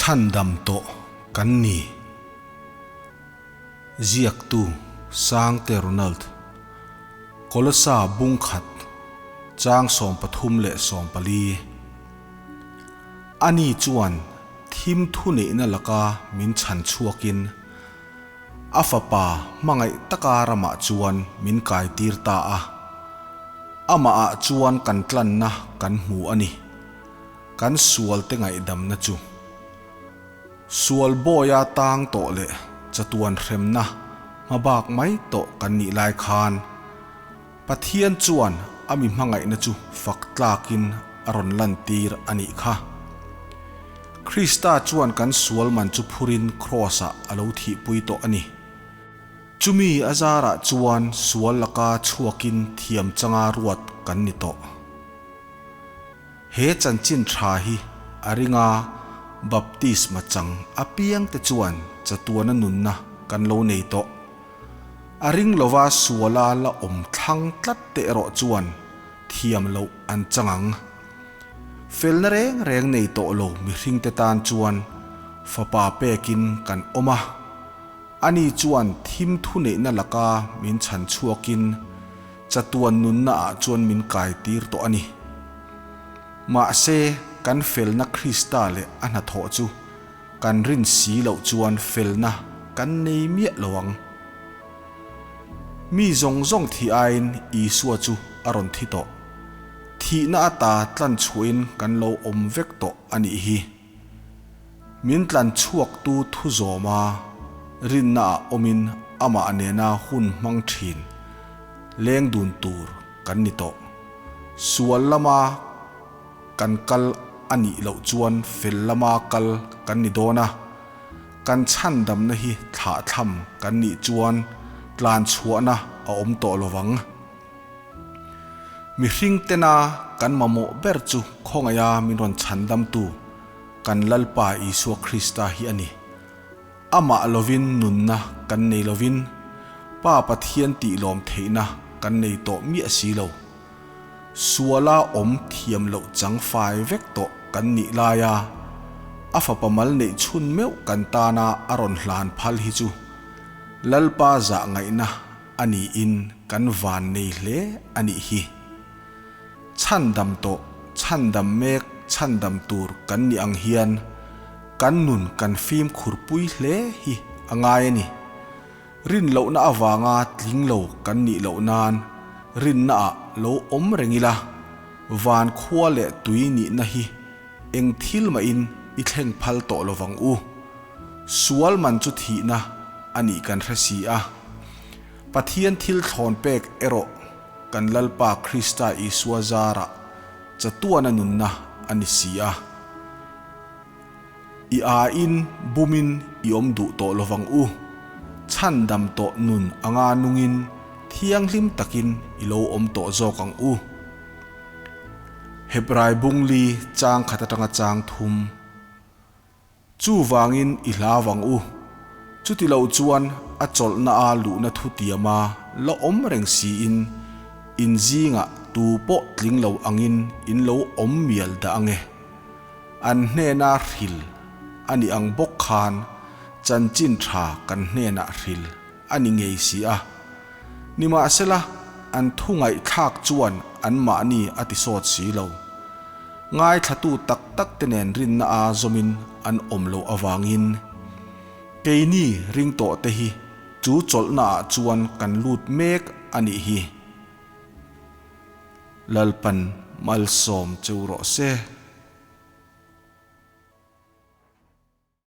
Chhandam tawh kan ni. Ziaktu Sangte Ronald, Kolosa bungkhat chang 33 leh 40. Ani chuan thim thuneihna laka min chhan chhuakin a fapa hmangaih taka ramah chuan min kaitir ta a. Amahah chuan kan tlanna kan hmu a ni. Kan sualte ngaihdamna chu sual bawia tang tawh leh chatuan hremna hmabak mai tawh kan nih lai khan Pathian chuan a mi hmangaihna chu fak tlakin a rawn lantir a nih kha. Krista chuan kan sual man chu phurin Kraws-ah a lo thihpui tawh a ni. Chumi a zarah chuan sual laka chhuakin thiam changa ruat kan ni tawh. He chanchin tha hi a ringa baptisma chang apiangte chuan chatuana nunna kan lo nei tawh. A ring lova suala la awm thlang tlat te erawh chuan thiam loh an chang ang. Felna reng reng nei tawh lo mihringte tan chuan fapa pekin kan awm a. Ani chuan thim thuneihna laka min chhan chhuakin chatuan nunna ah chuan min kaitir tawh a ni. Mahse, kan felna Krista leh a hnathawh chu kan rin si loh chuan felna kan nei miah lo ang. Mi zawng zawng thi aiin Isua chu a rawn thi tawh. Thihna ata tlan chhuahin kan lo awm vek tawh a nih hi. Min tlan chhuaktu thu zawma rinnaah awmin amah nena hun hmang thin leng dun tur kan ni tawh. Sual lama kan kal a nih loh chuan fel lama kal kan ni dawn a, kan chhandamna hi thlahthlam kan nih chuan tlan chhuahna a awm tawh lovang. Mihring tena kan mamawh ber chu khawngaiha min rawn chhandamtu kan Lalpa Isua Krista hi a ni. Amah lovin nunna kan nei lovin Pa Pathian tihlawm theihna kan nei tawh miah si lo. Suala awm thiam loh chang fai vek tawh kan nih laia a fapa mal neih chhun meuh kan tana a rawn hlan phal hi chu Lalpa zah ngaihna a niin kan van nei hle a nih hi. Chhandam tawh, chhandam mek, chhandam tur kan nih ang hian kan nun kan fimkhur pui hle hi a ngai a ni. Rin lohna avanga tling lo kan nih loh nan rinnaah lo awm reng ila, van khua leh tui nihna hi eng thil mahin i thleng phal tawh lovang u. Sual man chu thihna a nih kan hre si a. Pathian thil thlawn pek erawh kan Lalpa Krista Isua zarah chatuana nunna a ni si a. I aiin bumin i awm duh tawh lovang u. Chhandam tawh nun anga nungin thianghlim takin i lo awm tawh zawk ang u. Hebrai bungli chang khat atanga chang thum. Chuvangin i hlau ang u. Chuti lo chuan a chawlhna a luhna thutiama la awm reng siin in zingah tu pawh tling lo angin in lo awm mial dah ange. An hnena hril a nih ang bawk khan chanchin tha kan hnenah hril a ni ngei si a. Nimahsela, an thu ngaihthlak chuan anmahni a ti sawt si lo. Ngaithlatu tak tak te nen rinna a zawmin an awm loh avangin keini ring tawh te hi chu chawlhna ah chuan kan lut mek a nih hi. Lalpan malsawm cheu rawh se.